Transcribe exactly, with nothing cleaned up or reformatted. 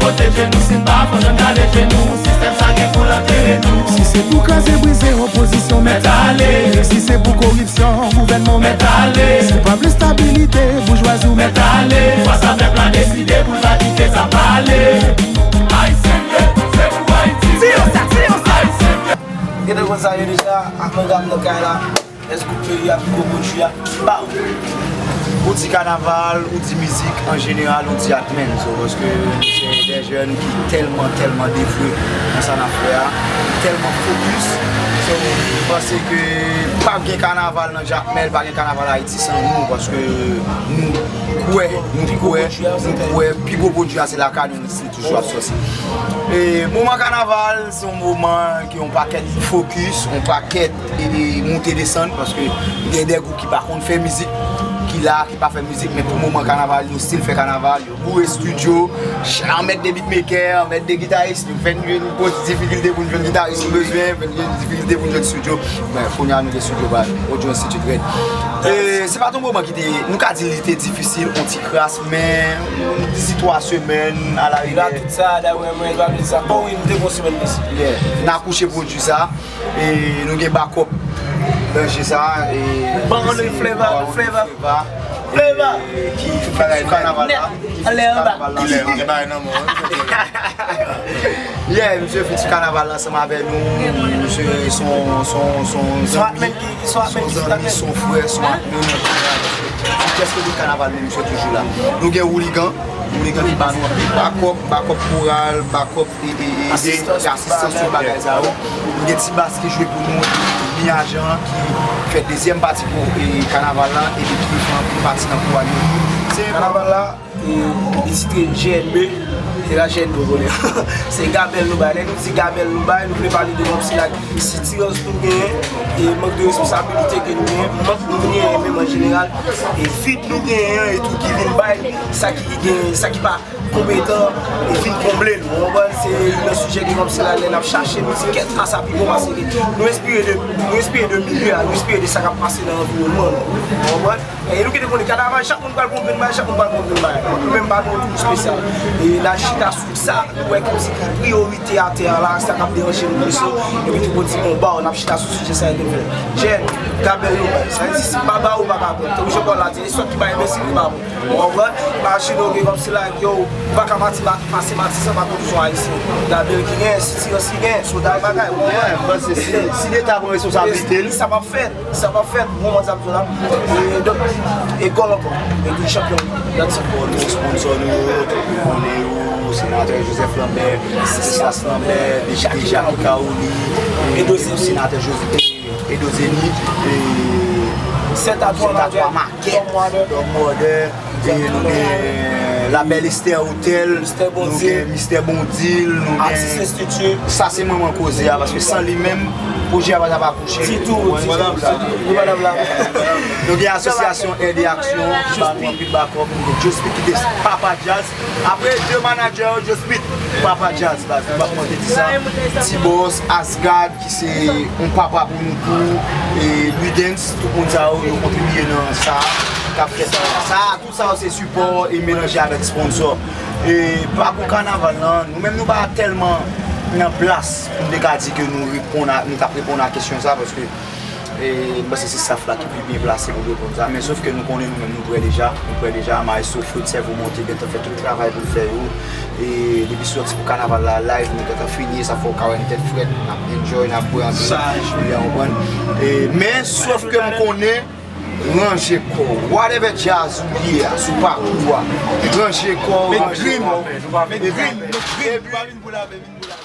Pwoteje nou, si n pa fò, n gade je nou. Sistèm sa gen pou l antere nou. Si se pou kraze brize, opozisyon mèt ale. Menm si se pou koripsyon, gouvènman mèt ale. Si w pa vle stabilite, boujwazi w mèt ale. Fwa sa pèp la deside pou l pa kite sa pale. Ayisyen ye, se pou Ayiti. Di yo sa, di yo sa. Ayisyen ye. Gentan konn sa yo deja, ak mangam nan kay la. Èske w peyi a pi gwo pwodui a? Baw. Ou di kanaval, ou di mizik, an jeneral, ou di Atmen. So, paske nou se de jèn ki tèlman, tèlman devwe nan sa n ap fè a, tèlman fokis. So, m panse ke pa gen kanaval nan Jakmèl, pa gen kanaval Ayiti san nou, paske nou kwè, nou kwè, nou kwè, pi gwo pwodui a se lakay nou, se toujou ap sòti. E moman kanaval, se yon moman ke yon pakèt fokis, yon pakèt e, e moute desann, paske gen de gwoup ki pa konn fè mizik, ki la, ki pa fè mizik, men pou moman kanaval, yo still fè kanaval, yo boure estidyo, anmèt de beatmaker, anmèt de gitaris, nou fè nou, nou poze difikilte pou nou jwenn gitaris nou bezwen, fè nou difikilte pou nou jwenn estidyo. Men, kounye a nou gen estidyo ba, Audio Institute Red. E, se pa t yon moman ki te, nou ka di li te difisil, yon ti kras, men, yon dizi twa semèn, a la riguè. Rapid sa, dayè, mwen, rapid sa. Oh wi, nou te gon semèn desi. Yeah. N akouche pwodui sa. E nou gen bakòp danje sa. E ban nou flavor, flavor. Flavor. E ki fè sou kanaval la. Ki fè sou kanaval la. Anlè, anba. Anlè, anlè, bay nan men. Yeah, misye fè sou kanaval la ansanm avè nou. Misye son, son, son zanmi. Son zanmi, son frè, son Atmen. Sou kèske bout kanaval nou, misye toujou la. Nou gen Ouligan. Ouligan ki ba nou anpil bakòp, bakòp moral, bakòp e, e, e, de asistans tout bagay sa yo. Nou gen Ti Bas ki jwe pou nou, epi Miyajan ki fè dezyèm pati pou, e, kanaval la, epi ki fè anpil pati nan kou a nou. Se kanaval la, e, li titre G N B, se la G N B w konnen. Se gabèl nou bay. Lè nou di gabèl nou bay, nou vle pale de kòmsi la sitirans nou genyen, e mank de responsabilite ke nou genyen, mank nou genyen menm an jeneral, e vid nou genyen an, e tou ki vin bay sa ki gen, sa ki pa konpetan, e vin konble l. Ou konprann? Se youn nan sijè ki kòmsi la, lè n ap chache, nou di kèt a sa pi bon pase ke nou enspire de, nou enspire de milye a, nou enspire de sa k ap pase nan anviwònman nou. Ou konprann? E nou kite konnen kanaval, chak moun pral pran grenn bagay, chak moun pral pran grenn bagay. Nou menm pa gen yon tou espesyal. E n a chita sou sa, nou wè kòmsi ki priyorite atè a la, sa k ap deranje nou plis yo. Epi tou bon di bon ba w, n ap chita sou sijè sa yo nou fè. Jèn, gabèl nou bay. Sa vle di si m pa ba ou, ou pa ka pran. Tankou Jean Paul la di, e sòt ki bay enbesil ki pa bon. Ou konprann? Imajine w gen kòmsi la, yo, ou pa ka pati, pa, pase Matisan pa konn son ayisyen. Gabèl ki gen, sitirans ki gen, soda bagay, ou konprann? Yeah, m panse si, si Leta pran responsablite l. Sa p ap fèt, sa p ap fèt, ou konprann sa m di w la. E donk, e gòl ankò, e tou chanpyon, dat se gòl. Sponsò nou yo, tout moun konnen yo, Senatè Joseph Lambert, Stanislas Lambert, Depite Jacky Kaouli, e Senatè Joseph Edo Zeni, e Sèt a twa Makèt, Dòm Wòdè, e nou gen La Belle Esther Hotel, nou gen Mistè Bondil, nou gen Atis Institut. Sa se manman koze a, paske san li menm, pwojè a pa t ap akouche. Ditou, ditou. Nou gen asosyasyon Aide et Action, ki ba nou anpil bakòp, nou gen Joe Speed ki te papa djaz. Apre de manadjè yo, Joe Speed, papa djaz, baz, nou p ap manke di sa. T-Boss, Asgard, ki se yon papa pou nou tou, e Louis Dance, tout moun sa yo, yo kontribiye nan sa, k ap fè sa. Sa, tout sa yo se sipò e melanje avèk sponsò. E pakou kanaval lan, nou menm nou pa tèlman nan plas pou nou te ka di ke nou reponn a, nou t ap reponn a kesyon sa, paske E, m panse se staff la ki pi byen plase pou reponn sa. Men sof ke nou konnen nou menm nou prè deja. Nou prè deja. Maestro Fred Sèvo Monte gentan fè tout travay pou l fè yo. E depi sòti pou kanaval la live, nou gentan fini. Sa fè w ka wè n tèt frèt. N ap enjoy, n ap bwè anpil. Ou konprann? E, men sof ke m konnen, ranje kò w. Whatever djaz ou ye a, sou pakou a, ranje kò w, ranje kò w. Epi, epi,